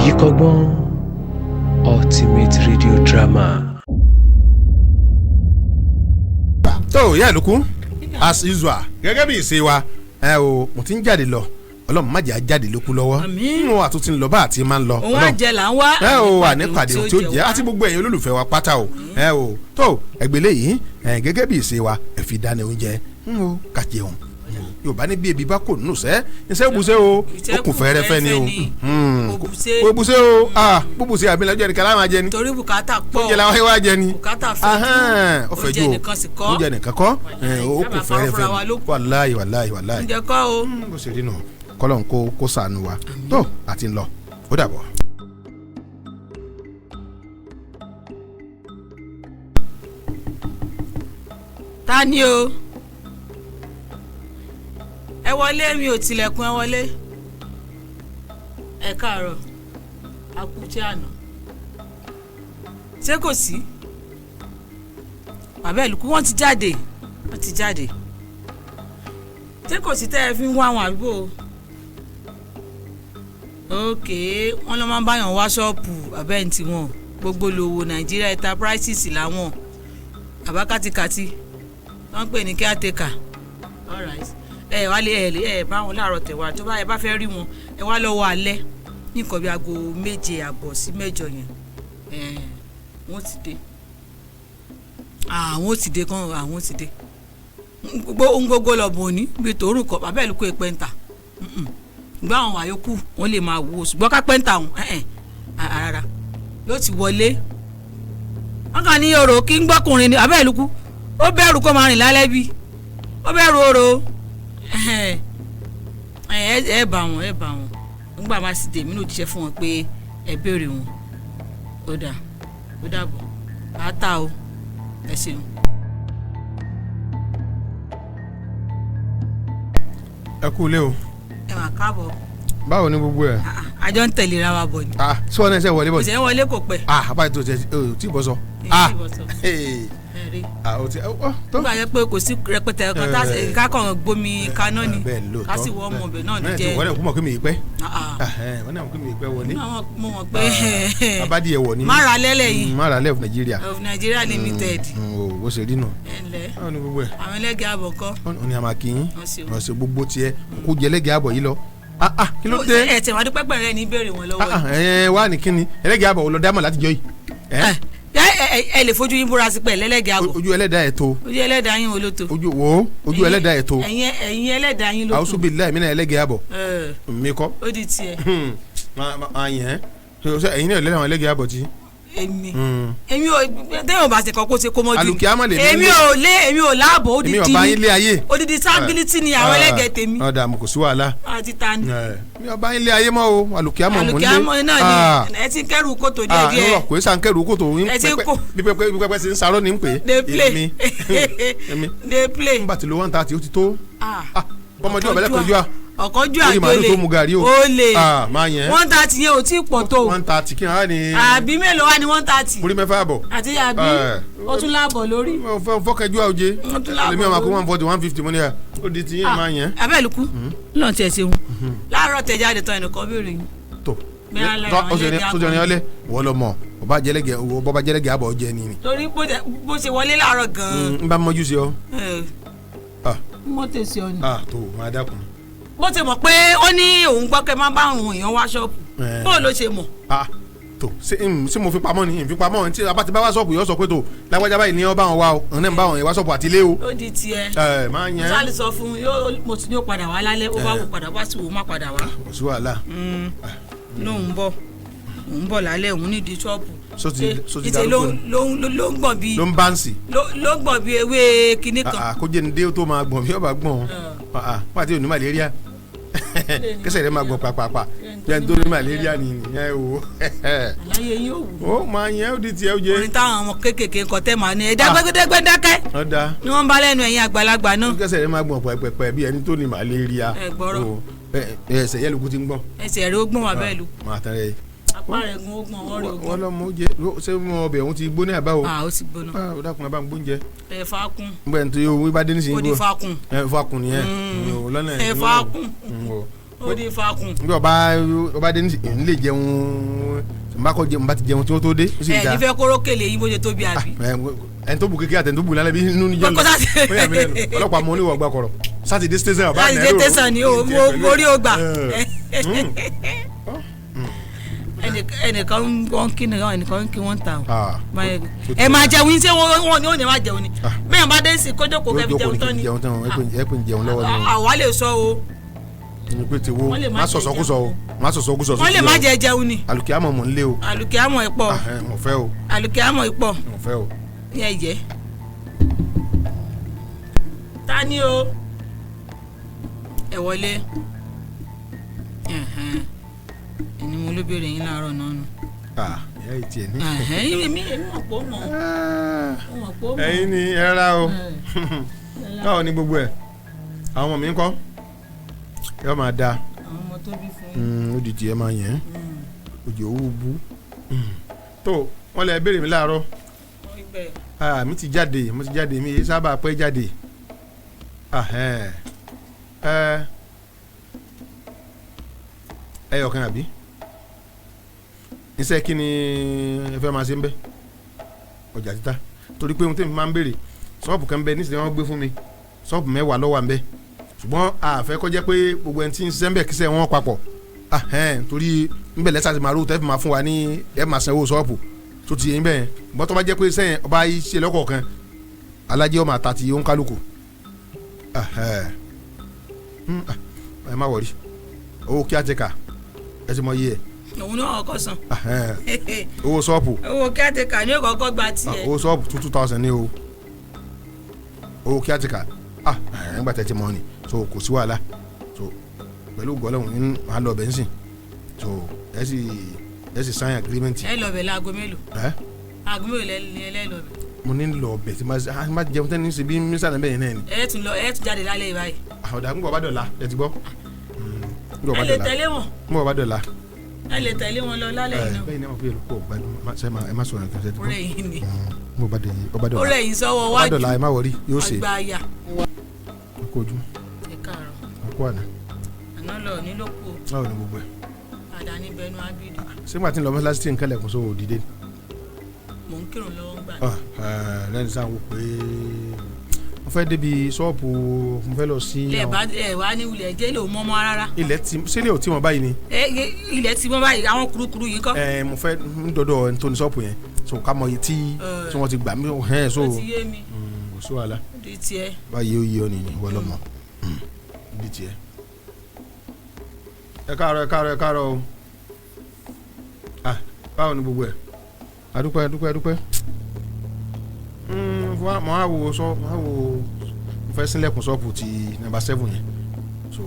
Àríkọ́gbọ́n Ultimate Radio Drama. Tó ìyá ìlúkú, as usual, gẹ́gẹ́ bí ìṣe wa, ẹ o, mo ti ń jáde lọ. Ọlọ́run má jẹ́ á jáde lókú lọ́wọ́. Àmín. Nínú àtúntì ń lọ bá àti máa ń lọ. Òun á jẹ là ń wá. Ẹ o, ànípàdé ohun tí ó jẹ́ àti gbogbo ẹ̀yin olólùfẹ́ wa pátá o. Ẹ o, tó ẹgbẹ́lẹ́ yìí, ẹ gẹ́gẹ́ bí ìṣe wa, ẹ fi dáná oúnjẹ ń o ká jẹun. Yorùbá ní bí ebi bá kò nínú sẹ́ iṣẹ́ òbúṣe o, ó kù fẹ́rẹ́fẹ́ ni o. Òbúṣe. Òbúṣe o, ah, búbùṣe àbí lọ́jọ́ ẹnìkan láwọn máa jẹ ni. Torí bùkátà pọ̀. Oúnjẹ làwọn wá jẹ ni. Bùkátà fẹ́jú. Ó fẹ́jú Oúnjẹ o. nìkan sì kọ́. Oúnjẹ nìkan kọ́. Ó kù Ká máa parọ́ fúnra wa fẹ́rẹ́fẹ́ ló ni. kù. Wàláyé, wàláyé, wàláyé. Oúnjẹ kọ́ o. Bó ṣe rí nù, kọ́lọ́n kó ṣàánú wa. Tó àti ń lọ, ó dàbọ̀. Ta ni o? Ẹ wọlé, mi ò tilẹ̀kùn, ẹ wọlé. Ẹ káàárọ̀, a kú tí àná. Ṣé kò sí? Bàbá ìlú kú, wọ́n ti jáde, wọ́n ti jáde. Ṣé kò sí tẹ́ ẹ fi ń wá àwọn àdúgbò? Ok, wọ́n lọ máa ń báyàn wá ṣọ́ọ̀pù abẹ́ǹtì wọn gbogbo lòwò Nàìjíríà Enterprises làwọn àbá kátikàti wọ́n ń pè ní caretaker. Alright, ẹ wá lé, ẹ lé, ẹ bá wọn láàárọ̀ tẹ̀wá. Tó bá ẹ bá fẹ́ rí wọn, ẹ wá lọ́wọ́ alẹ́ ní nǹkan bí aago 7:30 sí 8 yẹn. Ẹ wọ́n ti dé, àwọn ti dé kan, àwọn ti dé. Gbogbo gbogbo lọ́bùn òní bíi tòórùn kọ bàbá ìlú kó e pẹ́ńtà gbọ́ àwọn àyókù wọn lè máa wò ó, ṣùgbọ́n ká pẹ́ńtà wọn ẹ̀ẹ́n rárá yóò ti wọlé. Wọn kàn ní orò kí ń gbọ́kùnrin ni bàbá ìlú kú, ó bẹ̀rù kó máa rìn lálẹ́ bí ó bẹ̀rù orò. Ẹ ẹ bá wọn, ẹ bá wọn nígbà máa sì dèmí náà jíṣẹ́ fún wọn pé ẹ béèrè wọn. Ó dà, ó dàbọ̀, á tà o, ẹ ṣeun. Ẹ kú ilé o. Ẹ mà káàbọ̀. Báwo ni gbogbo ẹ? Ah, ah, àjọ ń tẹ̀léra wa bọ̀ ni. Ah, sọ wọn ẹsẹ wọlé bọ̀ Kò ni. sẹ́ wọlé kò pẹ́. Ah, abáyé tó o tí bọ́ sọ. Èyí Ah tí bọ́ sọ. Hey. Ẹ rí. Ah, o ti ọ tó. Nígbà yẹn pé kò sí rẹpẹtẹ kan tá Eh. ká kàn gbomi kaná ni. Bẹ́ẹ̀ ni lóòótọ́. Ká sì wọ ọmọ ọbẹ̀ náà ní Bẹ́ẹ̀ tí jẹ. wọ́n náà kú mọ̀ kí mi yìí pẹ́. Ah, ah. Wọ́n náà kú mi yìí pẹ́ wọlé. Náà mo mọ̀ pé Abádìyẹ wọ̀ ni. Mára lẹ́lẹ̀ yìí. Mara lẹ́f Nàìjíríà. Of Nigeria Limited. O bó ṣe rí nù. Ẹ ǹlẹ́. Báwo ni gbogbo ẹ? Àwọn ẹlẹ́gẹ̀ẹ́ àbọ̀ kọ́. Wọ́n ní a máa kí yín. Wọ́n ṣeun. Wọ́n ṣe gbogbo tiẹ̀ kó jẹlẹ́gẹ̀ àbọ̀ yìí lọ. Ah ah, kí ló dé? Ẹ tẹ̀ wá dúpẹ́ pẹ̀rẹ́ ní ìbéèrè wọn lọ́wọ́. Ah ah, ẹ wá ní kíni ẹlẹ́gẹ̀ àbọ̀ wò lọ dámọ̀ látijọ́ yìí. Ẹ ẹ ẹ ẹ lè fojú yín búra sí pẹ̀ lẹ́lẹ́gẹ̀ẹ́ àbọ̀. Ojú ẹlẹ́dàá ẹ̀ tó. Ojú ẹlẹ́dàá yín wo ló tó? Ojú wo ojú ẹlẹ́dàá ẹ̀ tó. Ẹ̀yin ẹ̀yin ẹlẹ́dàá yín ló tó. Àwùsù bíi láì mí náà ẹlẹ́gẹ̀ àbọ̀. Ẹ, Mi kọ́. ó di tiẹ̀. Máa yẹn ṣe ẹ̀yin náà lẹ́nu àwọn ẹlẹ́gẹ̀ àbọ̀ tí. Èmi èmi ò téèyàn bá ṣe kọ́ kó ṣe kó mọ́jú. Àlùkìyámọ̀ lèmi ń Èmi lé. ò lé, èmi ò láàbọ̀ Èmi odidi ọba ni yín lé ayé. Odidi sábílítì ni àwọn ẹlẹ́gẹ̀ẹ́ tèmi. Ọ̀dà mo kò sí wàhálà. Àti ta ni? Mi ọba yín lé ayé mọ́ o, àlùkìyámọ̀ mò ń lé. Àlùkìyámọ̀ náà ni ẹ ti ń kẹ́rù kòtò díẹ̀ díẹ̀. Irọ́, kò í sàn kẹ́rù kòtò. Ẹ ti ń kó. Bí pẹpẹ bí pẹpẹ ṣe ń sarọ́ ni ń pè é. Dey play. Èmi èmi Dey play. Nígbà tí lo 130 ó ti tó. Ah. Ah, bọ́mọdé ọ̀bẹ lẹ́kọ̀ọ́ ojú à. Ọ̀kánjú Orí màálù àjọlé tó mu gàrí o. Olè. Ah, máa yẹn. 130 yẹn ò tí ì pọ̀ tó. 130 kí n á ní. Àbí mélòó wá ní 130? Múrí mẹ́fà àbọ̀. Àti àbí Eh. ó tún láàbọ̀ lórí. Fọ́kẹ́jú àwòjé. Wọ́n tún láàbọ̀ Èmi ọmọ àkó lórí. 140, 150 mo ní à. Ó di ti yín máa yẹn. Abẹ́ẹ̀lùkú lọ́n tiẹ̀ ṣeun láàárọ̀ tẹ̀ jáde tán ẹnìkan béèrè yín. Tó. Bí alẹ́ àwọn ẹlẹ́gẹ̀ẹ́ Tó jọ ní ọlẹ́ wọ́n lọ mọ̀ ọba jẹlẹ́gẹ̀ bọ́ba jẹlẹ́gẹ̀ àbọ̀ jẹ ni. Torí bó ṣe wọlé láàárọ̀ gan-an. N bá mọ́jú sí ọ. Ah. Mo tèsí ọ ni. Ah, tó máa dákun. Bó ṣe mọ̀ pé ó ní òun gbọ́ pé máa bá àwọn èèyàn wá ṣọ́ọ̀bù. Eh. Bó ló ṣe mọ̀? Ah, tó ṣé mo fi pamọ́ ni n fi pamọ́ tí a bá ti bá wá ṣọ́ọ̀bù yóò sọ pé tó lágbájá báyìí ní ọ bá wọn wá o, òun náà ń bá wọn wá ṣọ́ọ̀bù àti ilé o. Ó di tiẹ̀. Ẹ máa yẹn. Sáà lè sọ fún un yóò mo ti ní ó padà wá lálẹ́, ó bá wò padà wá sí wò má padà wá. Kò sí wàhálà. Ní òun bọ̀, òun bọ̀ lálẹ́, òun nídìí ṣọ́ọ̀bù. So ti Ìṣe ló darúgbó. ló ń gbọ̀n bí Ló ń báǹsì. ló ń gbọ̀n bí ewé kinní kan. Kó jẹ́ ní dé tó máa gbọ̀n bí ọba gbọ̀n wọ́n àti òní malaria kẹsẹ̀ rẹ̀ máa gbọ̀n pàpàpà bí ẹni tó ní malaria ni ìyẹn o. Àlàyé yín ò wù. Ó máa yẹn ó di tiẹ̀ ó jẹ. Orin táwọn ọmọ kéékèèké nǹkan tẹ́ màá ní ẹ̀dá gbẹ́gbẹ́dákẹ́ Ọ̀dà ni wọ́n ń bá lẹ́nu ẹ̀yin àgbàlagbà náà. Kẹsẹ̀ rẹ̀ máa gbọ̀n pẹ̀pẹ̀pẹ̀ bí ẹni tó ní malaria. Ẹ gbọ́rọ̀. O, ẹsẹ̀ yẹn lókun ti ń gbọ̀n. Ẹsẹ̀ rẹ̀ ó gbọ̀n wà bẹ́ẹ̀ lu. Máa tán rẹ̀. Apá rẹ̀ gun ó gbọ̀n, ọwọ́ rẹ̀ ó gbọ̀n. Wọ́n lọ mọ oúnjẹ ṣé mo ọbẹ̀ òun ti gbóná àbáwo. Ah, ó sì gbóná. Ah, ó dákun, abá ń gbóúnjẹ. Ẹ fa kún. Ngbẹ ntí owó bá dé nísìnyí. Ó di fa kún. Ẹ fa kún nìyẹn. O, lọ́nà Ẹ fa kún. O, Ó di fakùn. Bí ọba ọba dé ní lè jẹun, n bá kọ́ jẹun, n bá ti jẹun tí wọ́n tó dé, ó sì Ẹ da. nífẹ̀ẹ́ kóró kèlè yín bó ṣe tóbi àbí. Ẹni tó bù kékeré àti ẹni tó bù lálẹ́ bí inú níjọ́ Kókó lọ. sáti- Ó yà mí lẹ́nu, ọlọ́pàá mọ oníwọ̀ gbà kọ̀rọ̀ sátidé station ọba. Láti dé tẹ̀sán ni o, mo rí o gbà. Ẹnìkan ń wọ́n kí nìkan, ẹnìkan ń kí wọ́n ń ta o. Ẹ máa jẹun yín, ṣé wọ́n ní ò ní máa jẹun ni? Bẹ́ẹ̀ bá dé sí kójókòó kẹfì jẹun tán ni. Jẹun tán, ẹ pé ń jẹun lọ́wọ́ ni. Àwa lè sọ o. O pé ti wo Wọ́n lè má má jẹ sọ̀sọ́kúsọ o, má sọ̀sọ́kúsọ. Wọ́n lè má jẹ jẹun ni. Alùkìyámọ̀ mò ń lé o. Àlùkìyámọ̀ ìpọ̀. Mo fẹ́ o. Àlùkìyámọ̀ ìpọ̀. Mo fẹ́ o. Ní ẹ̀jẹ̀ ta ni o? Ẹ wọlé. Ẹ̀hẹ́n. Ẹni mo ló béèrè yín láàárọ̀ náà nù. Ah, ìyá yìí tiẹ̀ ní. Ẹ̀hẹ́n, èmi mọ̀ pé ó mọ̀, ó mọ̀ pé ó mọ̀. Ẹ̀yin ni ẹ rárá o. Báwo ni gbogbo ẹ̀? Àwọn ọmọ mi ń kọ́? Yóò máa da. Àwọn ọmọ tó bí fún yín. Ó di tiẹ̀ máa yẹn òjò owó bú tó wọ́n lè béèrè mi láàárọ̀. Wọ́n ibẹ̀. Ah, mi ti jáde, mo ti jáde, mi yìí sábà pẹ́ jáde. Ah, ẹ ẹ ẹyọ kan àbí iṣẹ́ kí ni ẹ fẹ́ máa ṣe ń bẹ́? Ọjà títà, torí pé ohun tí mi máa ń béèrè, ṣọ́ọ̀bù kan bẹ nísìnyí, wọ́n gbé fún mi ṣọ́ọ̀bù 10 ló wà ń bẹ, ṣùgbọ́n àfẹ́ kó jẹ́ pé gbogbo ẹni tí ń ṣiṣẹ́ ń bẹ̀ kíṣẹ́ wọn papọ̀. Ah, ẹn, torí ń bẹ̀ lẹ́sà ti máa rú tẹ́ fi máa fún wa ní ẹ máa sanwó ṣọ́ọ̀bù tó ti yẹn bẹ́ẹ̀. Ṣùgbọ́n tó bá jẹ́ pé sẹ́yìn ọba yìí ṣe lọ́kọ̀ọ̀kan, alájẹ́ ọmọ àtàtì ó ń kálukú. Ah, ẹ. Ah, ẹ má wọrí, owó kí á ti kà ẹ ti mọ iye ẹ. Òun náà ọkọ san. Ah, ẹ. Owó ṣọ́ọ̀bù. Owó kẹ́tẹ̀kà ní òkọ́kọ́ gba tiẹ̀. Owó ṣọ́ọ̀bù 2,000 ní o, owó kí á ti kà. Ah, ẹ̀ ń gbà tẹ́tí mọ́ ni, so kò sí wàhálà. So pẹ̀lú gọ́lẹ́hùn ní màá lọ bẹ̀ ń sìn, so ẹ sì sign agreement. Ẹ lọ bẹ̀ láago mélòó? Ẹ. Aago mélòó lẹ lẹ lọ bẹ̀? Mo ní lọ bẹ̀ tí ma jẹun tẹ́ni sí bí mísà náà bẹ́ẹ̀ náà ni. Ẹ tún lọ, ẹ tún jáde lálẹ́ yìí báyìí? Ọ̀dà ń bọ̀ bá dọ̀la, ẹ ti gbọ́. Ń bọ̀ Ẹ bá lè dọ̀la. tẹ̀lé wọn. Ń bọ̀ bá dọ̀la. Ẹ lè tẹ̀lé wọn lọ lálẹ́ yìí náà. Bẹ́ẹ̀ ni ẹ máa fi èrò pọ̀ gbádùn ẹ má sọ̀rọ̀ nǹkan ṣe ti gbọ́. Ọ̀rẹ́ yìí ni. Ń bọ̀ bá dọ̀la. Ọ̀rẹ́ yìí sọ́wọ́ bá wájú. dọ̀la, ẹ má wọrí, yóò ṣe. Àgbà àyà. Ẹ kú ojú. Ẹ káàárọ̀. Ẹ kú àná. Àná lọ nílòkù. Báwo ni gbogbo ẹ? Àdáni bẹnu ábídù. Sígbà tí ń lọ mọ́ṣáláṣí tí ń kẹ́lẹ̀kùn sówó dìde. Mò ń kírun lọ́wọ́ ń gbà. Lẹ́nu sáà wò pé mo fẹ́ débi ṣọ́ọ̀bù, mo fẹ́ lọ sí. Ilẹ̀ bá ẹ wá ní ilẹ̀ jẹ́ ilé ò mọ́mọ́ rárá. Ilẹ̀ tí sílẹ̀ ò tí wọ́n báyìí ni. Ẹ ilẹ̀ tí wọ́n báyìí, àwọn kurukuru yìí kọ́. Ẹ mo fẹ́ ń dọ̀dọ̀ ẹni tó ní ṣọ́ọ̀bù yẹn, so ká mọ iye tí tí wọ́n ti gbà mí ẹ̀ so. Ó ti yé mi. Kò sí wàhálà. Ó di tiẹ̀. Báyìí ó yé ọ nìyí, wọ́n lọ́mọ di tiẹ̀. Ẹ káàárọ̀, ẹ káàárọ̀, ẹ káàárọ̀ o. Ah, báwo ni gbogbo ẹ̀? Adúpẹ́, adúpẹ́, adúpẹ́. Mo á wo sọ, mo á wo, mo fẹ́ sílẹ̀kùn ṣọ́ọ̀bù ti number 7 yẹn, so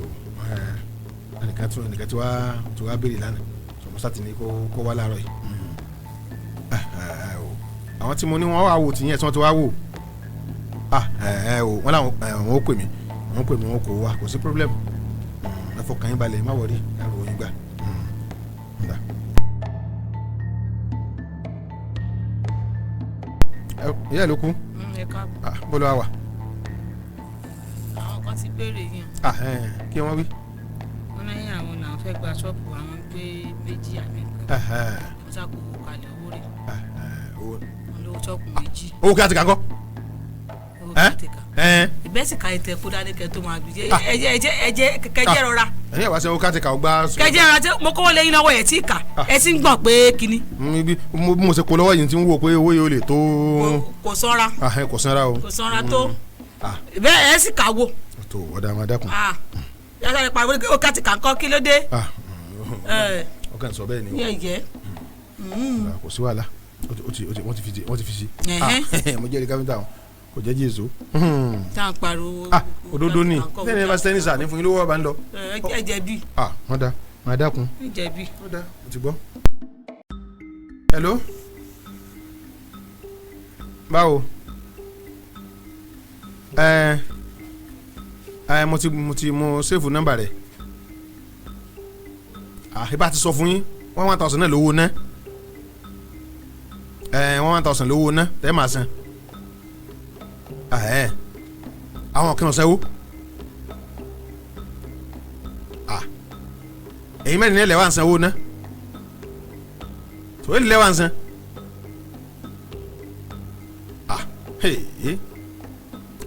ẹnìkan tí wàá béèrè lánàá, so mo sá ti ní kó wá láàárọ̀ yìí. Àwọn tí mo ní wọ́n wá wò tìyẹn tí wọ́n ti wá wò, ah, ẹ ẹ o, wọ́n làwọn ẹ wọ́n ó pè mí, wọ́n pè mí, wọ́n kò wá, kò sí problem. Ẹ fọkàn yín balẹ̀, má wọrí, ẹ rò yín gbà. Ǹda. Ìyá ló kú. Ẹ káàbọ̀. Ah, bó ló wá wà? Àwọn kan ti béèrè yìí. Ah, kí wọ́n wí? Wọ́n ní àwọn làwọn fẹ́ gba ṣọ́ọ̀bù, àwọn gbé méjì àmì nǹkan. Wọ́n ṣàkóso kalẹ̀ owó rẹ̀. Owó. Wọ́n lówó ṣọ́ọ̀bù méjì. Owó kí á ti kà ń kọ́? Owó Ẹ? kẹ́tẹ̀ka. Ẹ. Ìbẹ́ sì ka ètò ẹ̀kọ́ dání kẹ́ tó máa gbé. Ẹ jẹ́, ẹ jẹ́, ẹ jẹ́ kẹjẹ́ rọra. Ẹ̀yin àwa sẹ́wọ́ ká ti kà ó gbá. Kẹjẹ́ rọra tí mo kọ́wọ́ lẹ́yìn lọ́wọ́ ẹ̀ tí ì kà, ẹ ti ń gbọ̀n pé kinní. Bí mo ṣe kó lọ́wọ́ yìí tí ń wò pé owó yìí ó lè tó. Kò sanra. Ah, ẹ kò sanra o. Kò sanra tó. Ah. Bẹ́ẹ̀ ẹ sì kà wò. Tó ọ̀dà máa dákun. Ah, yàtọ̀ nípa ó kẹ́tìkà ńkọ́, kí ló dé? Ah. Ẹ. Ọkàn sọ bẹ́ẹ̀ ni o. Yẹ yẹ. Kò sí wàhálà, ó ti wọ́n ti fi sí. Ẹ̀hẹ́n. Ah, mo jẹ́rìí káfíńtà wọn kò jẹ́ jésù. Tá à ń pariwo. Ah, òdodo ni sẹ́ni ẹ bá sẹ́ni sà ní fún yín lówó ọba ń lọ. Ẹ jẹ̀bi. Ah, wọ́n da máa dákun. Ẹ jẹ̀bi. Wọ́n da, mo ti gbọ́. Hello, báwo? Ẹ ẹ mo ti mo save nọ́mbà rẹ̀. Ah, ibà ti sọ fún yín, 1,000 náà lówó ná. Ẹ 1,000 lówó ná tẹ́ máa san. Ah, ẹ àwọn kan sanwó. Ah, Ẹ̀yin mẹ́rin ní ẹlẹ́wà ń sanwó ná tó èlé lẹ́wà ń san. Ah hey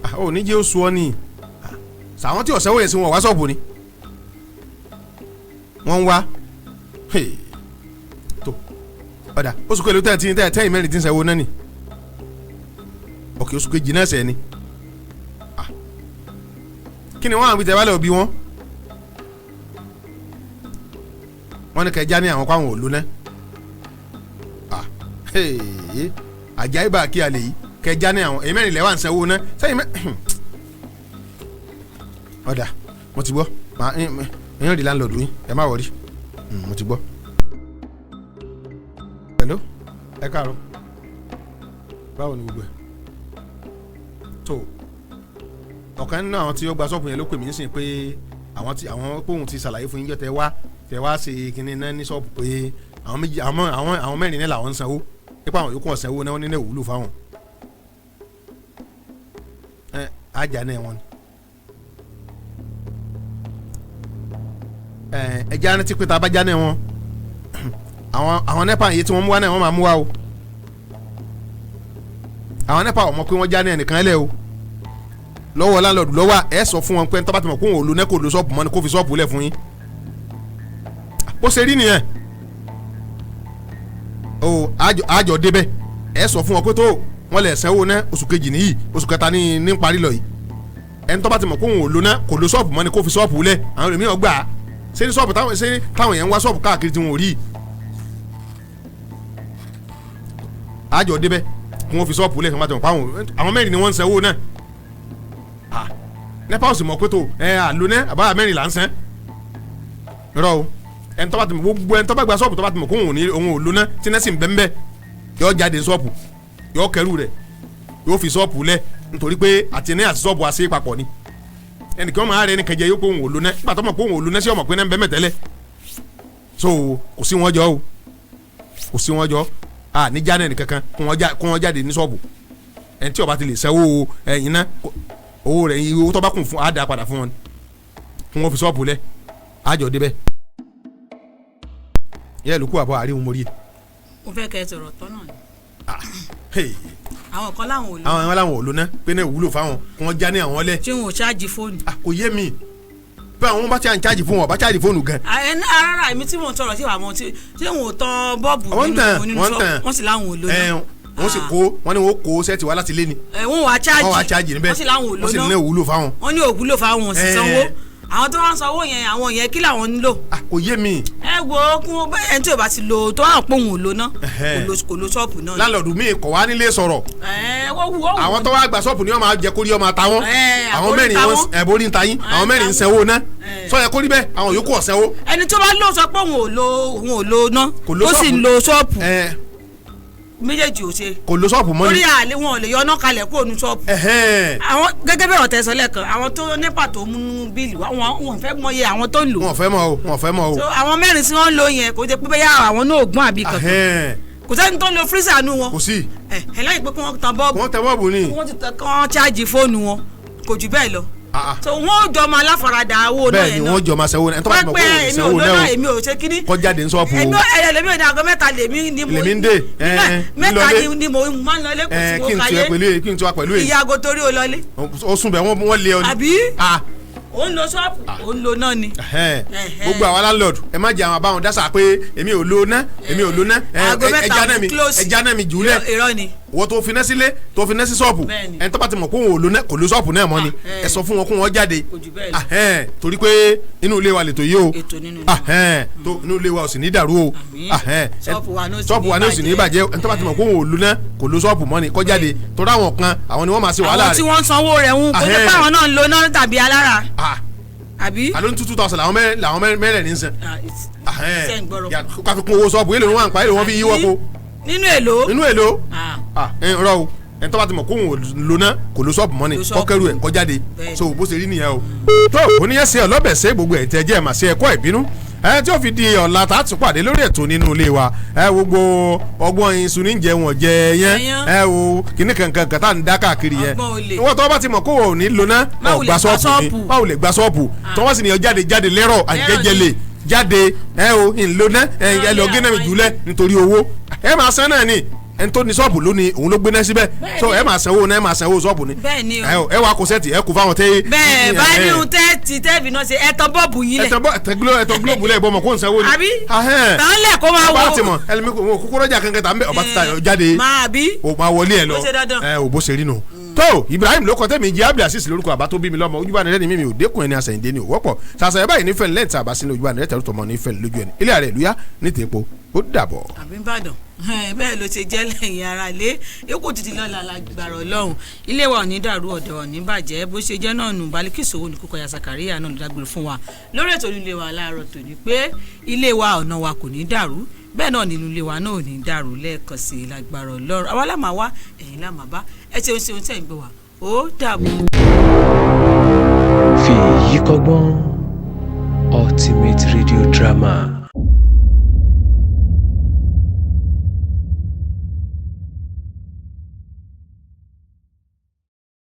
ah ò ní jẹ́ oṣù ọ ni. Sàwọn tí ọ̀sẹ̀ wòye sí wọn wá ṣọ́ọ̀bù ni wọ́n ń wá. Tó ọ̀dà oṣù kẹlẹ́ tẹ̀ tí tẹ̀ tẹ̀yìn mẹ́rin tí ń sanwó náà ni. Òkè oṣù kejì náà sẹ̀ ni. Kí ni wọ́n àwọn ìtẹ̀wálẹ̀ òbí wọn? Wọ́n ní kẹjá ní àwọn káwọn ò lóná. Àjáyébá kí a lè yí kẹjá ní àwọn èyí mẹ́rin lẹ́wà ń sanwó ná sẹ́yìn mẹ́. Ọ̀dà mo ti gbọ́, ń rí láńlọ́ọ̀dù yín, ẹ má wọrí, mo ti gbọ́. Hello, ẹ káàárọ̀, báwo ni gbogbo ẹ̀? Tó ọ̀kan nínú àwọn tí ó gba ṣọ́ọ̀bù yẹn ló pè mí nísìnyí pé àwọn tí àwọn póun ti ṣàlàyé fún yín jọ tẹ wá ṣe kinní náà ní ṣọ́ọ̀bù pé àwọn méjì àwọn mẹ́rin náà làwọn ń sanwó, nípa àwọn yòókù ọ̀sẹ̀ owó náà wọ́n ní náà wúlò fáwọn. Ẹ ajá náà wọn. Ẹ ẹja rántí pé tá a bá já náà wọn, àwọn NEPA yìí tí wọ́n mú wá náà wọ́n máa mú wá o. Àwọn NEPA ò mọ̀ pé wọ́n já náà nìkan lẹ̀ o. Lọ́wọ́ láńlọ́ọ̀dù lọ́wọ́ ẹ sọ fún wọn pé tọ́ba ti mọ̀ kó wọn ò lo náà kó lo ṣọ́ọ̀bù mọ́ ni kó fi ṣọ́ọ̀bù lẹ̀ fún yín. Bó ṣe rí nìyẹn o. Àjọ débẹ̀ ẹ sọ fún wọn pé tó wọn lè sanwó ná oṣù kejì nìyí, oṣù kẹta ní parí lọ yìí. Ẹni tọ́ba ti mọ̀ kó wọn ò lo náà kó lo ṣọ́ọ̀bù mọ́ ni kó fi ṣọ́ọ̀bù lẹ̀. Àwọn ènìyàn gbà á ṣé ní ṣọ́ọ̀bù táwọn ṣé táwọn yẹn ń wá ṣọ́ọ̀bù káàkiri tí wọn ò rí. Àjọ débẹ̀ kí wọ́n fi ṣọ́ọ̀bù lẹ̀. Àwọn mẹ́rin ni wọ́n ń sanwó náà. NEPA ò sì mọ̀ pé tó ẹ àlò náà àbá mẹ́rin là ń san rọ o. Ẹni tó bá ti mọ̀ gbogbo ẹni tó bá gba ṣọ́ọ̀bù tó bá ti mọ̀ kó òun ò lóná tí náà sì ń bẹ́ńbẹ́ yọ jáde ṣọ́ọ̀bù, yọ kẹrù rẹ̀, yóò fi ṣọ́ọ̀bù lẹ̀, nítorí pé àti ní àti ṣọ́ọ̀bù àṣẹ papọ̀ ni. Ẹnìkan máa rẹ ẹnìkan jẹ yóò kó òun ò lóná nígbà tó mọ̀ kó òun ò lóná sí ọmọ pé náà ń bẹ́ẹ̀ tẹ́lẹ̀. So kò sí wọn jọ o, kò sí wọn jọ a ní jáde ẹnìkankan kó wọn jáde ní ṣọ́ọ̀bù. Ẹni tí ó bá ti lè sanwó ẹ̀yìn náà owó rẹ̀ owó tó bá kún fún àdá padà fún wọn kí wọ́n fi ṣọ́ọ̀bù lẹ̀. Àjọ débẹ̀ yẹ lóko àbọ̀ àríwọ̀n mórí. Mo fẹ́ kẹ́ ẹ sọ̀rọ̀ tán náà ni. Àwọn kan láwọn ò lò. Àwọn kan láwọn ò lò ná pé náà wúlò fáwọn kí wọ́n já ní àwọn lẹ̀. Ṣé wọn ò ṣáàjì fóònù. Kò yé mi bí àwọn bá ti à ń ṣáàjì fóònù ọ̀bá ṣáàjì fóònù gan. Rárá èmi tí mò ń sọ̀rọ̀ sí àwọn tí ṣé wọn ò tan bọ́ọ̀bù nínú ṣọ́ọ̀bù wọ́n sì láwọn ò lò náà. Wọ́n sì kó wọ́n ní wọ́n kó sẹ́ẹ̀tì wá láti lé ni. Wọ́n wá ṣáàjì, wọ́n wá ṣáàjì níbẹ̀, wọ́n sì láwọn ò lò náà, wọ́n sì ní òwúlò fáwọn. Wọ́n ní òwúlò fáwọn sì sanwó. Àwọn tó wá ń sanwó yẹn àwọn yẹn kí làwọn ń lò. Kò yé mi. Ẹ wo kún ẹni tí ò bá ti lo tó hàn pé òun ò lo ná kò lo ṣọ́ọ̀bù náà. Láńlọ́ọ̀dù mi kò wá nílé sọ̀rọ̀. Àwọn tó wá gba ṣọ́ọ̀bù ni wọ́n máa jẹ kórí ọmọ àtàwọn. Àwọn mẹ́rin wọn ẹ̀bórí ń ta yín, àwọn mẹ́rin ń sanwó ná sọ yẹ kórí bẹ́ẹ̀ àwọn yòókù ọ̀sẹ̀wó. Ẹni tó bá lò sọ pé òun ò lo ná ó sì ń lo ṣọ́ọ̀bù méjèèjì ò ṣe. Kò lo ṣọ́ọ̀bù mọ́ ni. Orí àlè wọn ò lè yọná kalẹ̀ kó nu ṣọ́ọ̀bù. Àwọn gẹ́gẹ́ bí ọ̀tẹ̀ sọ lẹ́ẹ̀kan àwọn tó NEPA tó mú bíìlì wá wọn fẹ́ mọye àwọn tó ń lò. Wọn fẹ́ mọ̀ o, wọn fẹ́ mọ̀ o. So àwọn mẹ́rin tí wọ́n ń lò yẹn kò jẹ́ pé bẹ́yà àwọn náà ògùn àbí kankan. Kò sẹ́ni tó ń lo freezer nu wọn. Kò sí. Ẹ láì pé kí wọ́n tan bọ́ọ̀bù. Wọ́n tan bọ́ọ̀bù ni. Wọ́n ti tan kán cháàjì fóònù wọn kò jù bẹ́ẹ̀ lọ. So wọn ò jọ máa láfaradà owó náà yẹn náà. Bẹ́ẹ̀ni wọn jọ máa sanwó náà. Ẹni tó bá ti mọ̀ pé òun sanwó náà o èmi ò ṣe kíní. Kó jáde ní ṣọ́ọ̀bù o. Èmi ẹ lèmi ò ní aago mẹ́ta lèmi ni mo lèmi ń dé. Mẹ́ta ni mo máa ń lọlé kò sí mo káyé. Kí n tiwa pẹ̀lú èyí. Ìyá aago torí o lọlé. Ó sùn bẹ́ẹ̀ wọ́n lé ọ ni. Àbí ó ń lo ṣọ́ọ̀bù ó ń lo náà ni. Gbogbo àwa landlord ẹ má jẹ àwọn àbáwọn dásà pé èmi ò lo ná èmi ò lo ná ẹja náà mi jùlẹ̀. Irọ́ ni. Wọ́n tó finá sílé tó finá sí ṣọ́ọ̀bù ẹni tó bá ti mọ̀ kó wọn ò lo ná kò lo ṣọ́ọ̀bù náà mọ́ ni ẹ sọ fún wọn kó wọn jáde torí pé inú ilé wa lè tó yé o inú ilé wa ò sì ní dàrú o ṣọ́ọ̀bù wa náà ò sì ní bàjẹ́ ẹni tó bá ti mọ̀ kó wọn ò lo ná kò lo ṣọ́ọ̀bù mọ́ ni kó jáde torí àwọn kan àwọn ni wọ́n máa ṣe wàhálà rẹ̀. Àwọn tí wọ́n ń sanwó rẹ̀ ń kó nípa àwọn náà ń lo náà tàbí alára àbí. Àló ní 2000 làwọn mẹ́rẹ̀ ní sàn. Ká fi kún owó ṣọ́ọ̀bù èlò wọn àǹpa èlò wọn fi yíwọ́ ko. Nínú èlò. Nínú èlò. Rọ o ẹni tó bá ti mọ̀ kóhùn ò lo ná kò lo ṣọ́ọ̀bù mọ́ ni kọ́kẹ́rù ẹ̀ kó jáde so bó ṣe rí nìyẹn o. Tó oníyẹn ṣe ọlọ́bẹ̀ ṣe gbogbo ẹ̀ tẹ́ jẹ́ mà ṣe ẹ̀kọ́ ìbínú ẹ tí ó fi di ọ̀la tá a tún pàdé lórí ètò nínú ilé wa ẹ gbogbo ọgbọ́n iṣu ní jẹ wọn jẹ yẹn ẹ wo kíní kankan kan tá à ń dá káàkiri yẹn wọ́n tó bá ti mọ̀ kó o ní lóná ọ̀gbà ṣọ́ọ̀bù ni báwo lè gba ṣọ́ọ̀bù tó wọ́n sì ní ọ jáde jáde lẹ́rọ̀ àjẹjẹlè Jáde ẹ o, ńlọnà ẹ lọ gé náà mi jùlẹ nítorí owó ẹ máa san náà ni. Ẹni tó ní ṣọ́ọ̀bù ló ní, òun ló gbéná síbẹ̀, so ẹ máa sanwó náà, ẹ máa sanwó ṣọ́ọ̀bù ni. Bẹ́ẹ̀ ni o. Ẹ o, ẹ wàá kó sẹ́ẹ̀tì ẹ kó fáwọn tẹ́. Bẹ́ẹ̀ bá ní ohun tẹ́ ti tẹ́ẹ̀bì náà ṣe, ẹ tan bọ́ọ̀bù yín lẹ̀. Ẹtàn bọ, ẹtàn glo, ẹtàn globe lẹ, bọmọ kó n sanwó ni. Àbí? Ahẹ́n. Tàn lẹ̀ kó máa Ọba wò. ti mọ ẹlẹmi kò wọn kúkúrọ jà kankan tà ń bẹ, ọba ti ta jáde. Máa bí. O máa wọlé ẹ lọ. Ó ṣe dandan. Ẹ ò, bó ṣe rí nu. Tó Ibrahim ló kọ tẹ́mi jẹ́, Abdulaziz lórúkọ àbá tó bí mi lọ́mọ. Ojúbà nílẹ̀ ni mímí ò dékun ẹni, àsẹ̀yìndé ni ò wọ́pọ̀ sàṣàyẹ báyìí nífẹ̀ẹ́ lẹ́ǹtì àbá sílẹ̀. Ojúbà nílẹ̀ tẹ̀rù tọmọ nífẹ̀ẹ́ lójú ẹni ilé ààrẹ ìlú yá ní tèpo. Ó dàbọ̀. Àbí Ìbàdàn, bẹ́ẹ̀ ló ṣe jẹ́ lẹ́yìn ara lé yòókù títí lọ́la lágbára Ọlọ́run. Ilé wa ò ní dàrú, ọ̀dẹ̀ ò ní bàjẹ́. Bó ṣe jẹ́ náà nù. Balikísì owó ní kókó ya Sakaria náà ló dágbére fún wa lórí ètò ilé wa láàárọ̀ tòní pé ilé wa, ọ̀nà wa kò ní dàrú, bẹ́ẹ̀ náà nínú ilé wa náà ò ní dàrú lẹ́ẹ̀kan sí i lágbára Ọlọ́run. Àwa lá máa wá, ẹ̀yin lá máa bá. Ẹ ṣeun ṣeun tẹ̀ ń gbé wa. Ó dàbọ̀. Fi èyí kọ́gbọ́n. Ultimate Radio Drama.